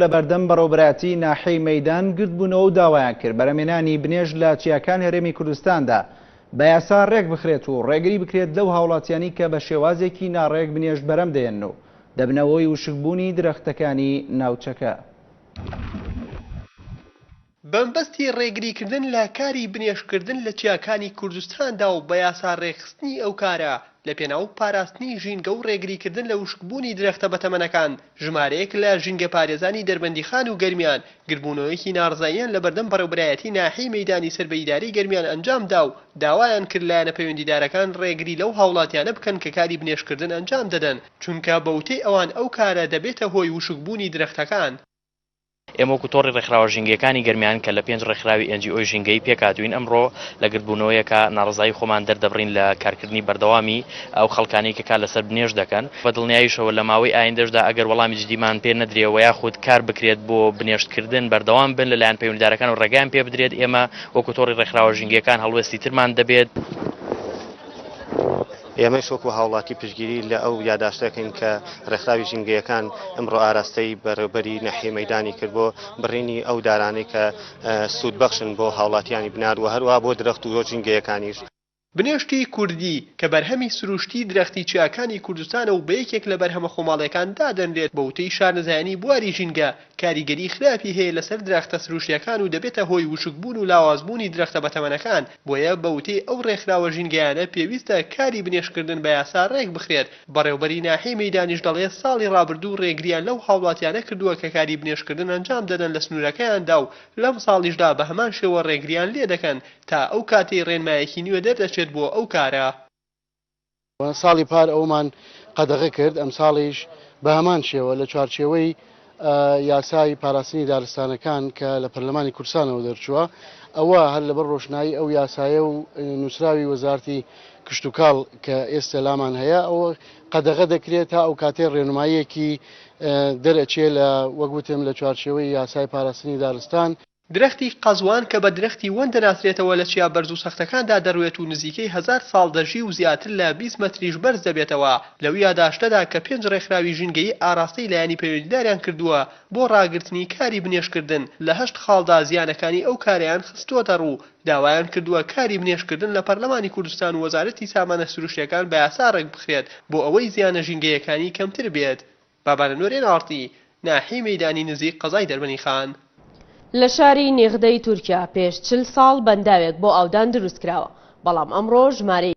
لەبەردەم بەڕێوەبەرایەتی ناحیەی مەیدان گردبوونەوە و داوایان کرد بەرهەمهێنانی بنێشت لە چیاکانی هەرێمی کوردستاندا بە یاسا ڕێکبخرێت و ڕێگری بکرێت لەو هاوڵاتیانی کە بە شێوازێکی ناڕێک بنێشت بەرەم دەهێنن و دەبنە هۆی وشکبوونی درەختەکانی ناوچەکە. بەمەبەستی ڕێگریکردن لە کاری بنێشتکردن لە چیاکانی کوردستاندا و بە یاسا ڕێکخستنی ئەو کارە لە پێناو پاراستنی ژینگە و ڕێگریکردن لە وشکبوونی درەختە بەتەمەنەکان، ژمارەیەک لە ژینگەپارێزانی دەربەندیخان و گەرمیان گردبوونەوەیەکی ناڕەزاییان لەبەردەم بەڕێوبەرایەتی ناحیەی مەیدانی سەر بە ئیدارەی گەرمیان ئەنجامدا و داوایان کرد لایەنە پەیوەندیدارەکان ڕێگری لەو هاوڵاتیانە بکەن کە کاری بنێشتکردن ئەنجام دەدەن، چونکە بەوتەی ئەوان ئەو کارە دەبێتە هۆی وشکبوونی درەختەکان. ئێمە وەکو تۆڕی ڕێکخراوە ژینگەیەکانی گەرمیان کە لە پێنج ڕێکخراوی NGO ی ژینگەیی پێکهاتووین ئەمڕۆ لە گردبوونەوەیەکا ناڕەزایی خۆمان دەردەبڕین لە کارکردنی بەردەوامی ئەو خەڵکانەی کە کار لەسەر بنێشت دەکەن. بە دڵنیاییشەوە لە ماوەی ئایندەشدا ئەگەر وەڵامی جدیمان پێ نەدرێ وە یاخود کار بکرێت بۆ بنێشتکردن بەردەوام بن لە لایەن پەیوەندیدارەکان و ڕێگایان پێ بدرێت ئێمە وەکو تۆڕی ڕێکخراوە ژینگەیەکان هەڵوێستی ترمان دەبێت. ئێمەش وەکو هاوڵاتی پشتگیری لە ئەو یاداشتە دەکەین کە ڕێکخراوی ژینگەیەکان ئەمڕۆ ئاراستەی بەڕێوبەری ناحیەی مەیدانی کرد بۆ بڕینی ئەو دارانەی کە سوودبەخشن بۆ هاوڵاتیانی بنار و هەروەها بۆ درەخت و ژینگەیەکانیش. بنێشتی کوردی، کە بەرهەمی سروشتی درەختی چیاکانی کوردستانە و بە یەکێک لە بەرهەمە خۆماڵیەکان دادەنرێت، بە وتەی شارەزایانی بواری ژینگە، کاریگەری خراپی هەیە لەسەر درەختە سروشتیەکان و دەبێتە هۆی وشکبوون و لاوازبوونی درەختە بەتەمەنەکان، بۆیە بە وتەی ئەو ڕێکخراوە ژینگەیانە پێویستە کاری بنێشتکردن بە یاسا ڕێکبخرێت، بەڕێوبەری ناحیەی مەیدانیش دەڵێ ساڵی ڕابردوو ڕێگریان لەو هاوڵاتیانە کردووە کە کاری بنێشتکردن ئەنجام دەدەن لە سنوورەکەیاندا و لەمساڵیشدا بەهەمان شێوە ڕێگریان لێدەکەن تا ئەو کاتەی ڕێنمایەکی نوێ دەردەچێت بۆ ئەو کارە. ساڵی پار ئەوەمان قەدەغە کرد، ئەمساڵیش بە هەمان شێوە لە چوارچێوەی یاسای پاراستنی دارستانەکان کە لە پەرلەمانی کوردستانەوە دەرچووە، ئەوە هەر لەبەر ڕۆشنایی ئەو یاسایە و نووسراوی وەزارەتی کشتوکاڵ کە ئێستە لامان هەیە، ئەوە قەدەغە دەکرێت تا ئەو کاتەی ڕێنماییەکی دەرئەچێ لە وەک وتم لە چوارچێوەی یاسای پاراستنی دارستان. درەختی قەزوان کە بە درەختی وەن دەناسرێتەوە لە چیا بەرز و سەختەکاندا دەڕوێت و نزیکەی هەزار ساڵ دەژی و زیاتر لە 20 مەتریش بەرز دەبێتەوە، لەو یاداشتەدا کە پێنج ڕێکخراوی ژینگەیی ئاراستەی لایەنی پەیوەندیداریان کردووە بۆ ڕاگرتنی کاری بنێشتکردن، لە هەشت خاڵدا زیانەکانی ئەو کارەیان خستووەتەڕوو، داوایان کردووە کاری بنێشتکردن لە پەرلەمانی کوردستان و وەزارەتی سامانە سروشتییەکان بە یاسا ڕێکبخرێت بۆ ئەوەی زیانە ژینگەیەکانی کەمتر بێت. بابانە نور ئێن ئاڕ تی، ناحیەی مەیدانی نزیک قەزای دەربەنیخان. لە شاری نیغدەی تورکیا پێش 40 ساڵ بەنداوێک بۆ ئاودان دروستکراوە، بەڵام ئەمڕۆ ژمارەی.